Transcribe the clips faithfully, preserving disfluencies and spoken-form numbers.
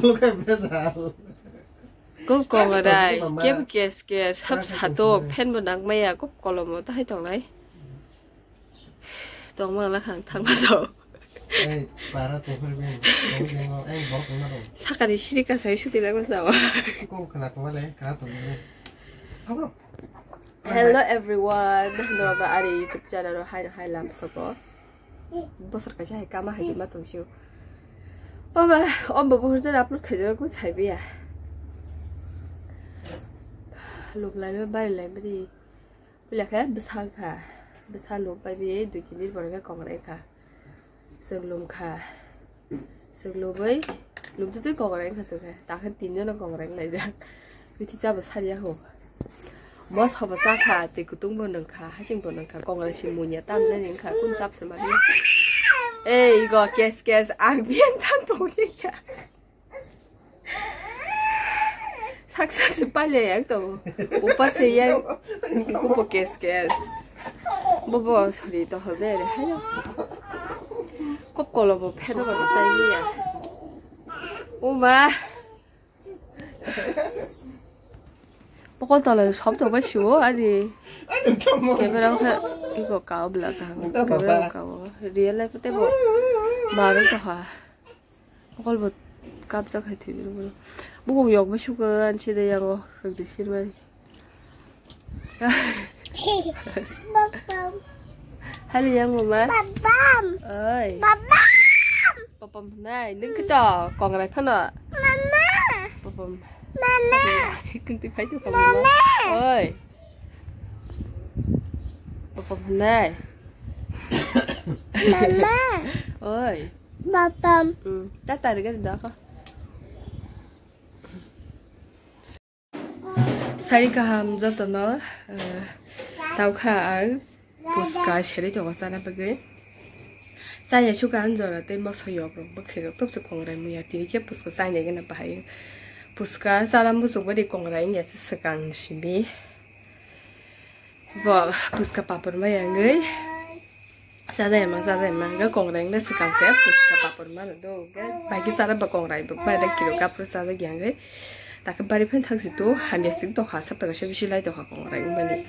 Lukai bejal. Kok kongrai, kebo kes kes, hap sato, fan bo nangmaya, kok kolomo, tahai tongnai. Tongma lakhang thangma sao. Ei, para tongphai beng, tong tong, ei, borok tongna rw. Sakari siri kasai suti lagma sao. Kok khna tongma le, khna tongma le. Hello everyone, norokno ani YouTube channel o hai hai lam soko. Bosor kaisa hai kama hai ma tong sio. Oba, ombo buhur jora upload khaijak ko sai biya. Luk lai ma bari lai mani. Pila khe bwsa kha. Bwsa luk bai bi dui tin din borok khe kongrai kha. Chwng lum kha. Chwng lubui, lubui twi kongrai wngkha chwng khe. Takhe tin jono kongrai wnglaijak. Bithi chabo sariya ho. Moso bo chakha, twi kutung bo nungkha, hasing bo nungkha, kongrai si munya tamjani wngkha, kun chap se mani. Ei, igo kes kes, ang biyang thang tongkha. Sak sak se paile yang to. Upa se yang. Kupo kes kes. Bobo, sorry, to hode re, hayo. Kop kolo bo phedo ba sai ya. Uma. Pokol tole sob to bai siwo, ari. Camera khe, ibo kao bla kaham. Camera kao. Real life te bo. Maro to ha. Mokol bo kapjak hai thwi rw. Bukung yok bai sukha, ansi de yango khakdi sirmani. Babam. Hali yang mama. Babam. Oi. Babam. Babam nai, nung kito kongrai phano. Mama. Babam. Mama. Kung ti phai tu kongrai. Mama. Oi. Babam nai. Mama. Oi. Babam. Hmm. Tata rega da ka. Sari kaham jotono, eh, tawkha ang puska seri tongo chana bagwi. Chaya suka ang jora tei moso yok rok bwkhwi rok topse kongrai muya tini khe puska chaina gana bahai. Puska chana muchuk badi kongrai wngya se swkang simi. Bo puska papor ma yangwi. Sajai ma, sajai ma, ga kongrai na swkang se puska papor ma do. Ga bai ki sara ba kongrai ba bai da kiro kapro sajai yangwi. Takhe bari phan thang si to hamya sik to kha sap ta se bisi lai to kha kongrai mani.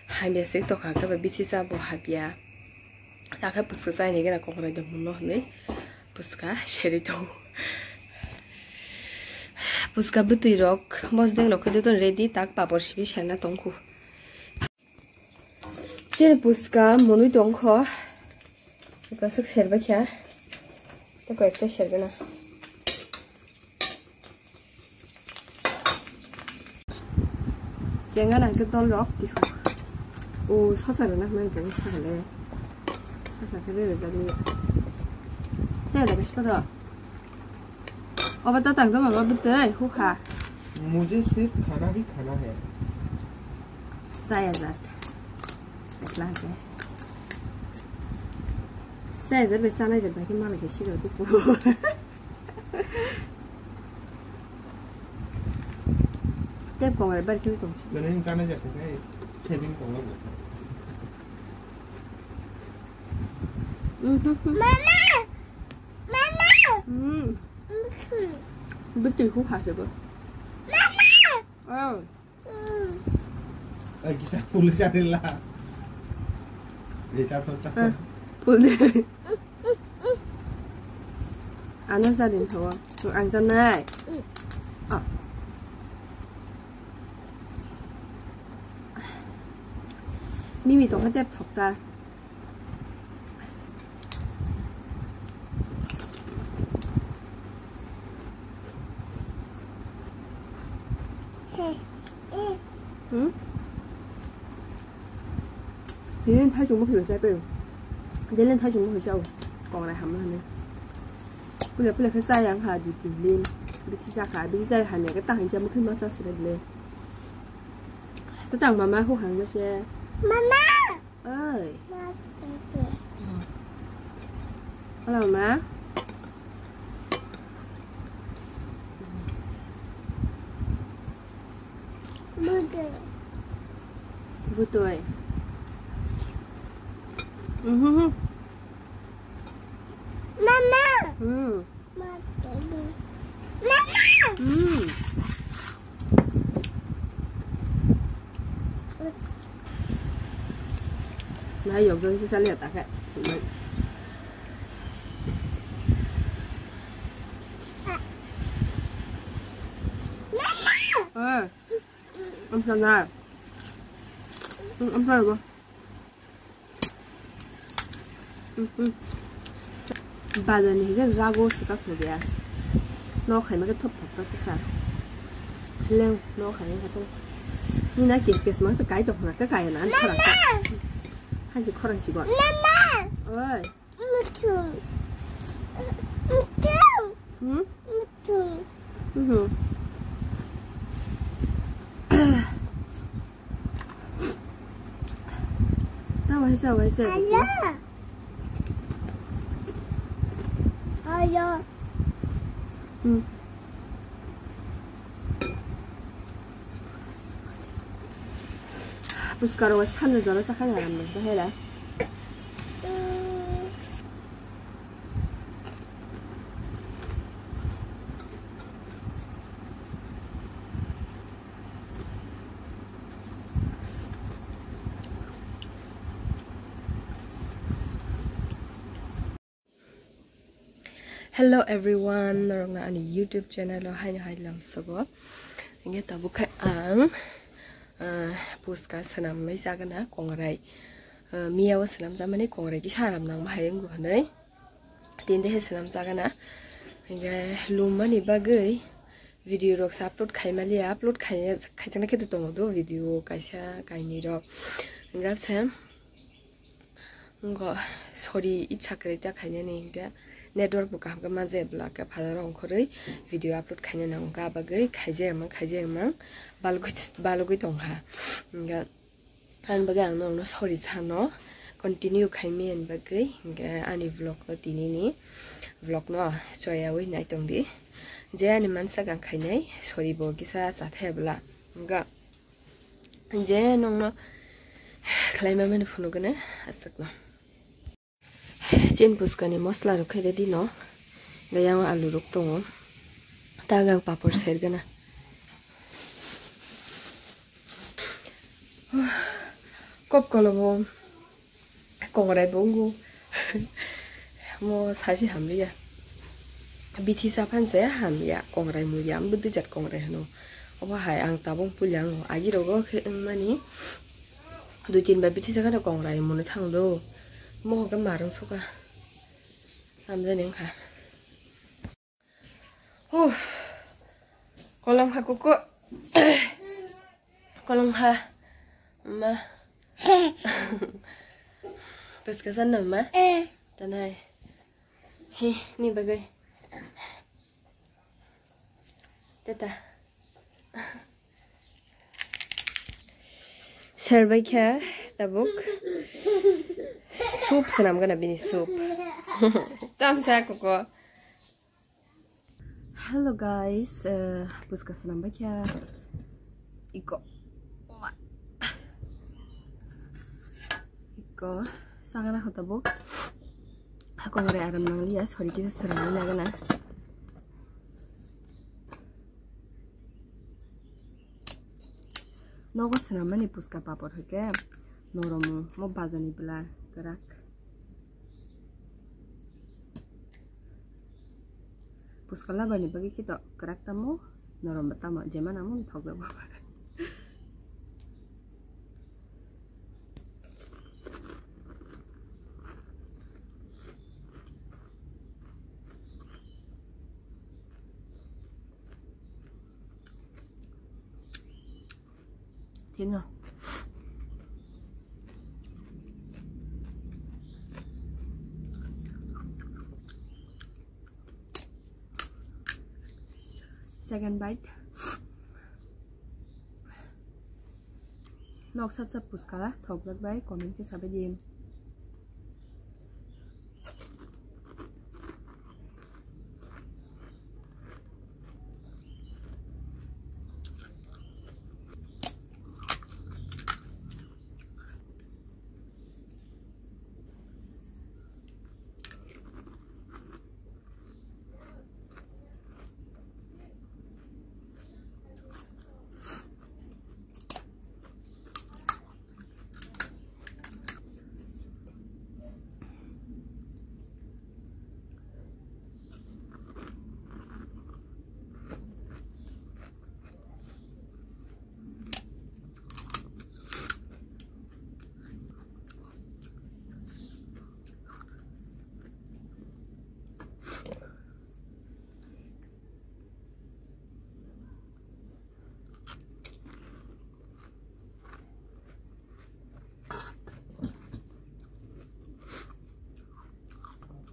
Hamya sik to kha ga ba bisi sa bo habya. Takhe puska chaini gana kongrai do muno hwnwi puska seri to. Puska bwtwi rok mosdeng rok khe joto ready tak papor sibi serna tongkhu. Chini puska monwi tongkho. Puska swk serbai kha. Tei koi ekta sergana. Chengana ke dol rok. O sosa rwna hwnwi bo sakale. Sosa khe rwjak ni. Sai da khe soro. Obo ta tang do mama bwtwi hukha. मुझे सिर्फ खाना ही खाना है। Chaya jat. Ekla hake. Chaya jat bai chanai jat bai khe malai khe siro tuku. Tep kongrai bar khe tong si. Nani chana jak khe saving kongrai. Mama! Mama! Hmm. Bwtwi khu ha se bo. Mama! Oh. Ai, kisa pulsa rila. Risa to cha. Pul. Ano sa din thawa. Ang sa nai. Ah. Mimi to ka tep thok ta. Hmm? Tini thaichung bwkhwi sai paio. Delen thaichung bwkhwi sao. Kongrai hamna hwnwi. Pule pule khe chayang ha dui tin din. Bithi chakha, bithi chai hamya khe tahai cha bwkhwi masa sile bile. Tatang mama hu hangma se. Mama! Oi. Hello, ma. Butoi. Butoi. Mhm. Mama. Hmm. Mama. Hmm. Nai yok jong si sali ata khe. Eh. Amsa na. Hmm, amsa ba. Hmm, hmm. Bazar ni hige rago sika khobya. No khai ma ke thop thop ka sa. Leng no khai ma to. Ni na kes kes ma sa kai to khna ka kai na an khara ka. Hai khorang si go. Oi. Mutung. Mutung. Hmm? Mutung. Mhm. Tama hisa, hisa. Alo. Alo. Hmm. Puskaro sanni jora chakha ya ramda hela. Hello everyone, norokno ani YouTube channel o haino hai lamsogo. Hingke tabuk khe ang, ah, puska swnamwi chagana kongrai. Ah, miya o swnamjakmani kongrai kisa aram nangma hai wngkha hwnwi. Tini de he swnamjakgana. Hingke lummani bagwi video rok se upload khaimaliya, upload khai-, khaijaknai khe tongo do video kaisa kainwi rok. Hingke se Ngo, sorry, icha kwrwi ta khainani hingke network bo kaham khe manjaya bwla khe phadaro ongkhorwi video upload khaina nango kha, abagwi khaijaya mang, khaijaya mang, balugwi, balugwi tongkha. Hingke ani bagwi ang norokno sorry sano, continue khaimani bagwi, hingke ani vlog no, tinini vlog no choyawi naitongdi. Je ani mansak ang khainai, sorry bo kisa chathaya bwla. Hingke Je nongno khlaima mani phunukgwno aswkno. Chini puskani mosla rok khe ready no. Gayang alu rok tongo. Tagang papor sergana. Kop kolobo. Kongrai bo wngo. Mo saisi hamliya. Bithi sa phan se hamya. Kongrai muya. Bwdwi jat kongrai hwno. Obo hai ang tabuk puila ango. Agi rogo khe wngmani. Dui tin bai bithi sa kheno kongrai mwnwi thang do. Mo hokhe marwng suka. Hamjani wngkha. Huh. Kolom ha kuku. Kolom ha. Ma. Puska san na ma? Tanai. Hi, ni bagai. Teta. Serbai khe tabuk. Soup swnam gana bini soup. Tamsa koko. Hello guys, eh, puska swnam bai khe. Iko. Iko. Sagana kho tabuk. Hakong re aram nangliya, sorry kisa swnam nagana. Nogo swnam mani puska papor hwnkhe norom mo bazani bwla kwrak. Puska labar ni bagwi khe to kwrak tamo, norom bo tamo, jemana mo thok jago. Tino. Second bite. Nok sat sat puska thok jak bai comment khe sabai di.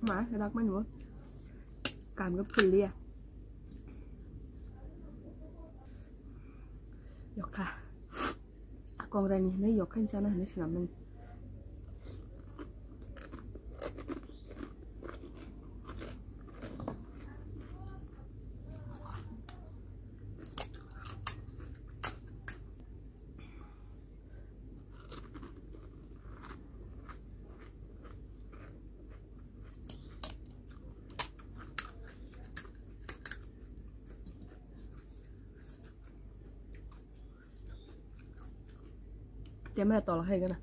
Ma, rak mani bo. Kam ga phul liya. Yokha. Kongrani hinwi yokha hinwi chana hinwi swnam nang. Camera tola hai gana.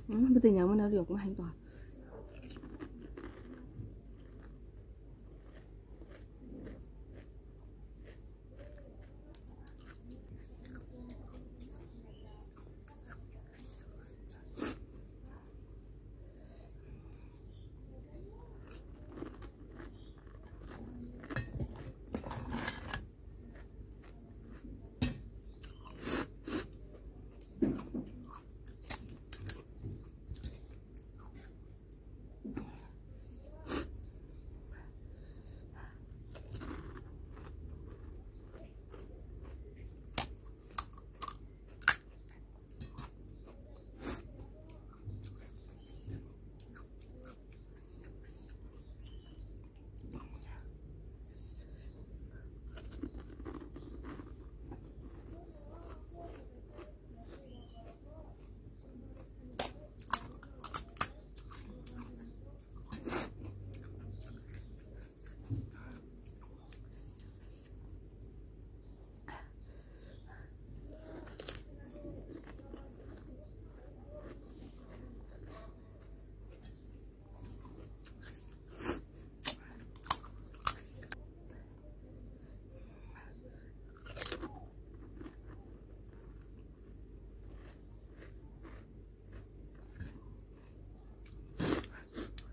Hmm, bwtwi nyangmani aro yokma hai tongkha.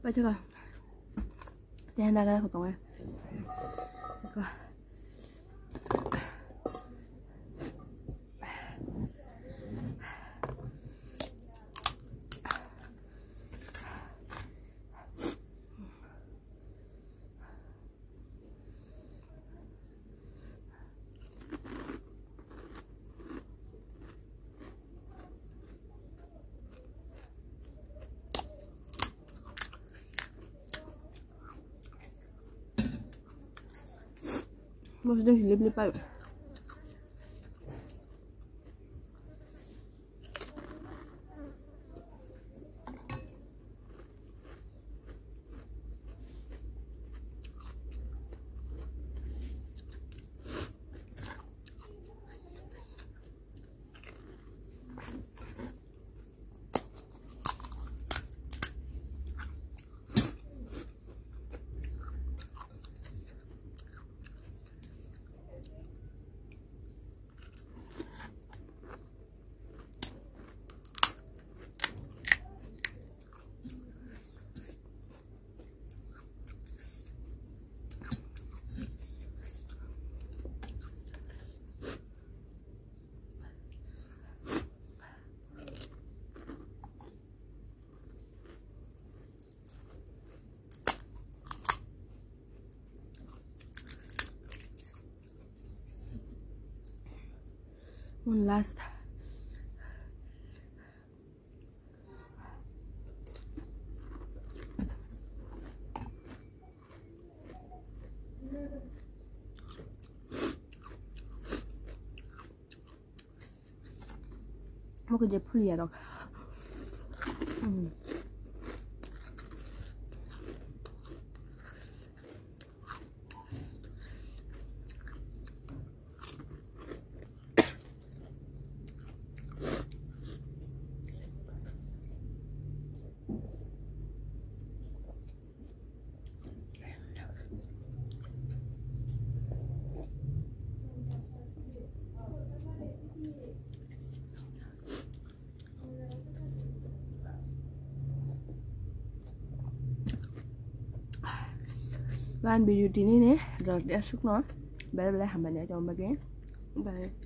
Paithago. Tei nagra kho tongo. Eko. Mosdeng silip lip ayo. One last. Mokhe je phulya rok. Hmm. Gan video tini ni jor dia sukno. Bye bye, hambai nai tong bagi. Bye.